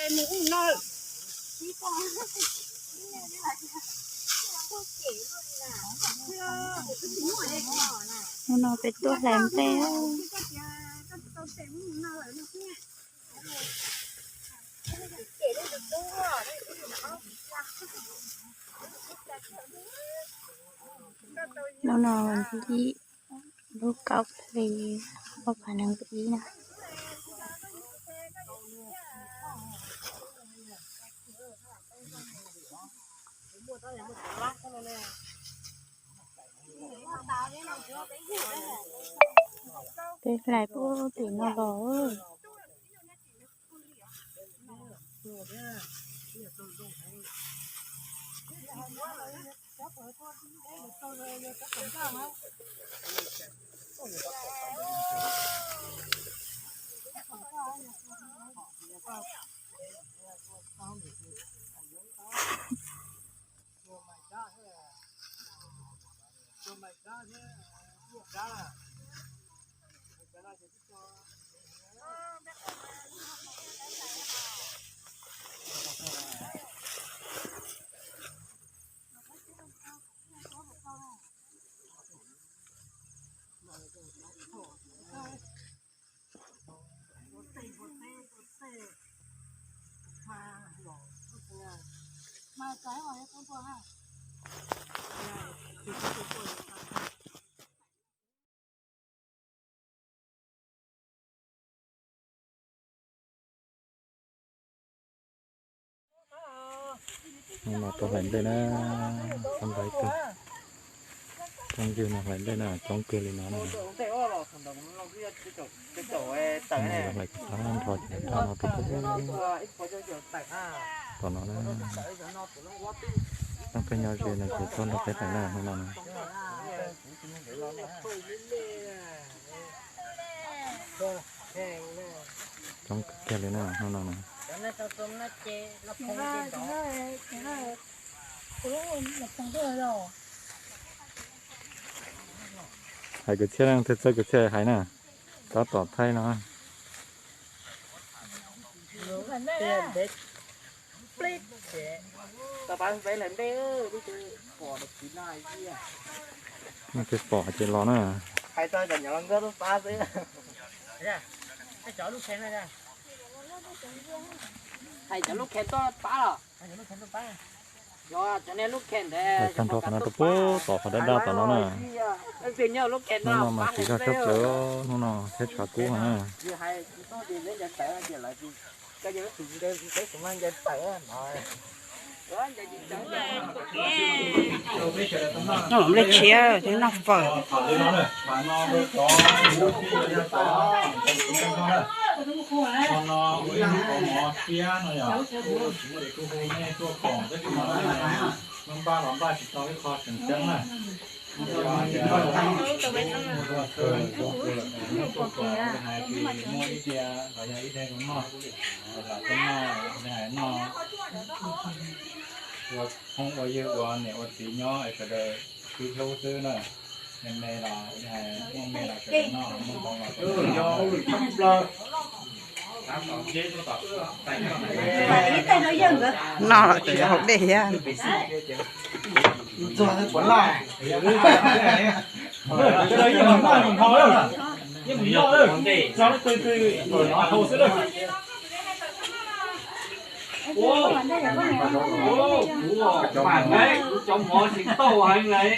Hnub no peb tuaj hlais nplej. Hnub no vas thib ib, lub kaum hli ob phav nees nkaum ib na. Peb hlais puag tim no los. Hnub no tuaj hlais nplej na, coob npaim kawg. Phooj ywg no hlais nplej na, coob kawg li no na. Hnub no hlais tag nrho ces nrog no rau peb tom no na. Leej twg nyob ze no ces tuaj nrog peb hlais na hnub no na. Coob kawg kiag li na hnub no na. Hais kwv txhiaj, leej twg txawj kwv txhiaj hais na, tab tom thaij no. Leej twg pom ces los na. Hais cov lub khen tuaj pab los. Hais tag nrho qhov no rau puag tom qhov daj daj tom no na. Hnub no mas siv zog tshaj plaws, hnub no thiab tshav kub no na. Noj los nplej tshiab thiab noj fawm. Muaj ib diav los yog ib diav zoo noj, los kom noj, noj ua phooj ua ywg ua niam ua txiv nyob es sawv daws sib hlub xwb na. Me me los muaj me los sawv daws noj, muaj ntoo los sawv daws noj. Noj los tsis haus dej thiab. Kuv cov mov tsis tau heev lawm.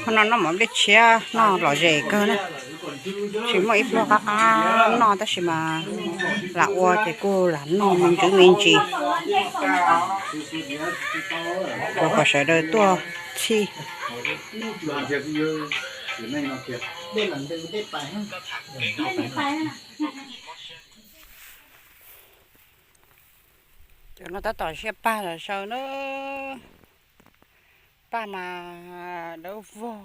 Hnub no noj mov nplej tshiab noj lom zem kawg na. Tsis muaj ib pluag qab qab noj tab sis mas lam ua ces kuj lam noj me ntsis me ntsis rau kom sawv daws tuaj txhij. Cov no tab tom siab pag los saw na. paj mas dawb vog.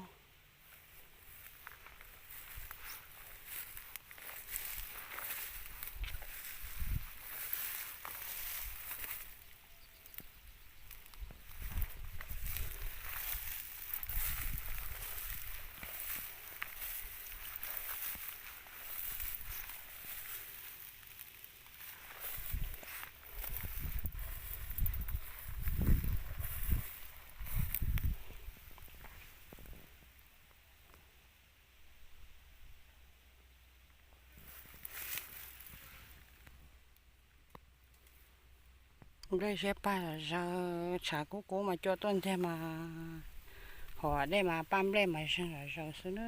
Nplej siab paj zom zaws, tshav kub kub mas cua tuaj ntiag mas, hos dej mas paj nplej mas zeeg zom zaws xwb na.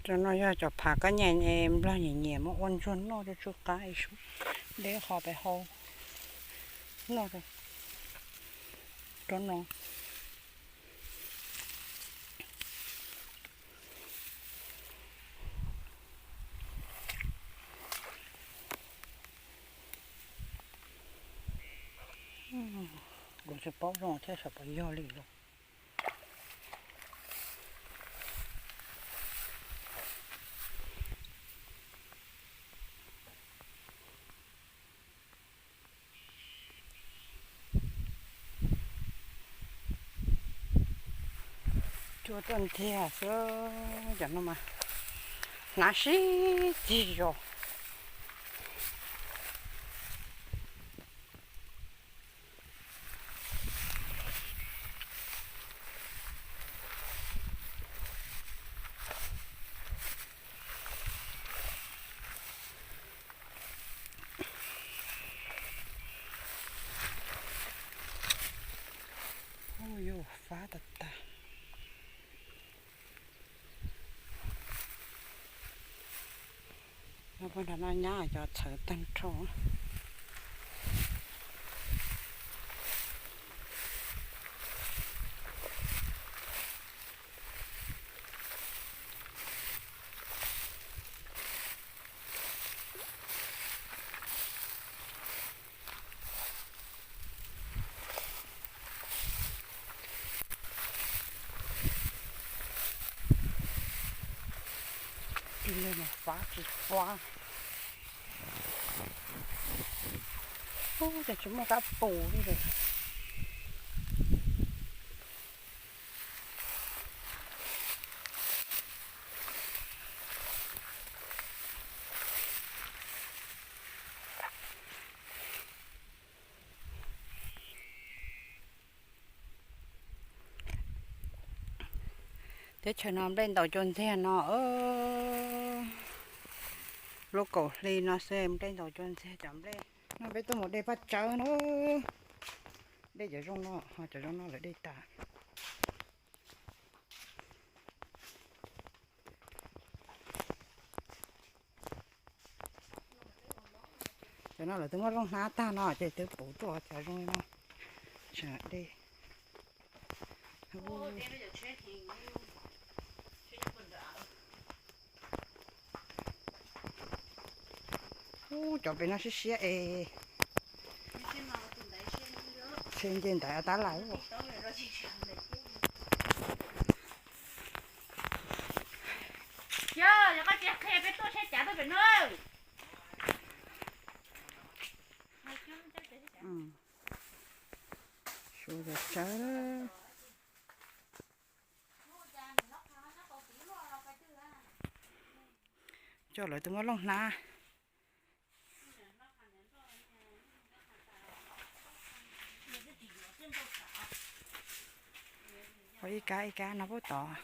Cov no yog cov phav kab nyas es nplog nyiam nyiam muab ua ntsuag noj rau tsw qab es sub deb qhov pem hau noj rau no. Kuv tsis paub zoo thiab saib puas yog li los. Cua tuaj ntiag xwb, cov no mas hnav sib cig zos. Ub, yuav fab tag tag. Puag nram no nyab cov txhawv tag nrho. Tig lej mas fab tsis fab. Ub, ces tsis muaj kab pus li lawm. Teb chaws no nplej ntaus cua ntxiag no, lub kaum hli no xwb nplej ntaus cua ntxiag cov nplej. No peb tuaj mus de paj tsawb na. Dej cov zoo no, ho cov zoo no lawv de tas. Cov no lawv twb muab looj hnab tag no ces twb puv tuaj cov zoo li no. Tseem dej. Ub, cov pem no siab siab es. Tsheb nce ntaiv tab lawm. Suav tsawb. Coj lawv tuaj muab looj hnab. Ua ib kab ib kab no puab tod.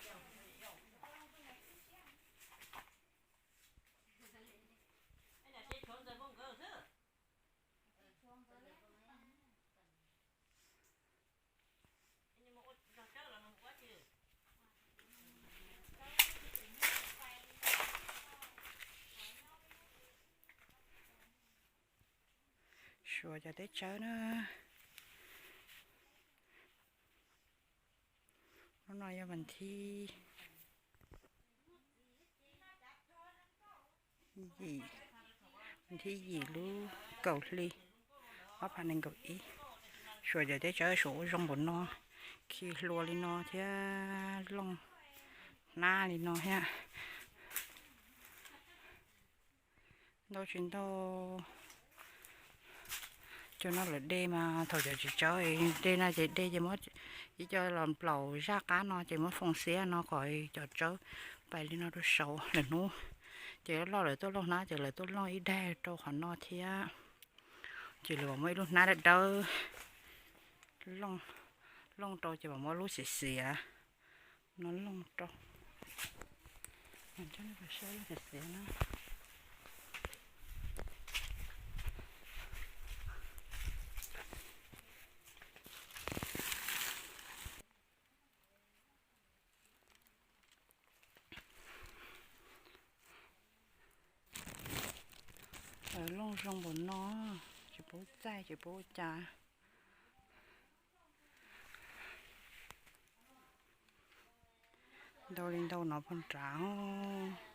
Suav cov teb tsawb na. Hnub no yog vas thib, vas thib yim lub kaum hli ob phav nees nkaum ib. Suav cov teb tsawb suav ua zoo npaum no, khi hlua li no thiab looj hnab li no thiab. Ntau tsis ntau. Cov no lawm dej mas thaum cov tsis tsawb, dej no ces dej ces muab ib co los nplaum zaj qab no ces muab foo xiab no kom cov tsawb pais li no rau saud. Lwm hnub ces loj lawv tuaj looj hnab ces lawv tuaj looj ib daig rau qhov no thiab. Ces lawv mam muaj ib lub hnab dawb dawb looj rau ces mam muab lub xiav xiav no looj rau. Saib lub xiav xiav na. Looj zoo npaum no, tsis paub txaij tsis paub ua cas. Ntau li ntau no pog nrad os.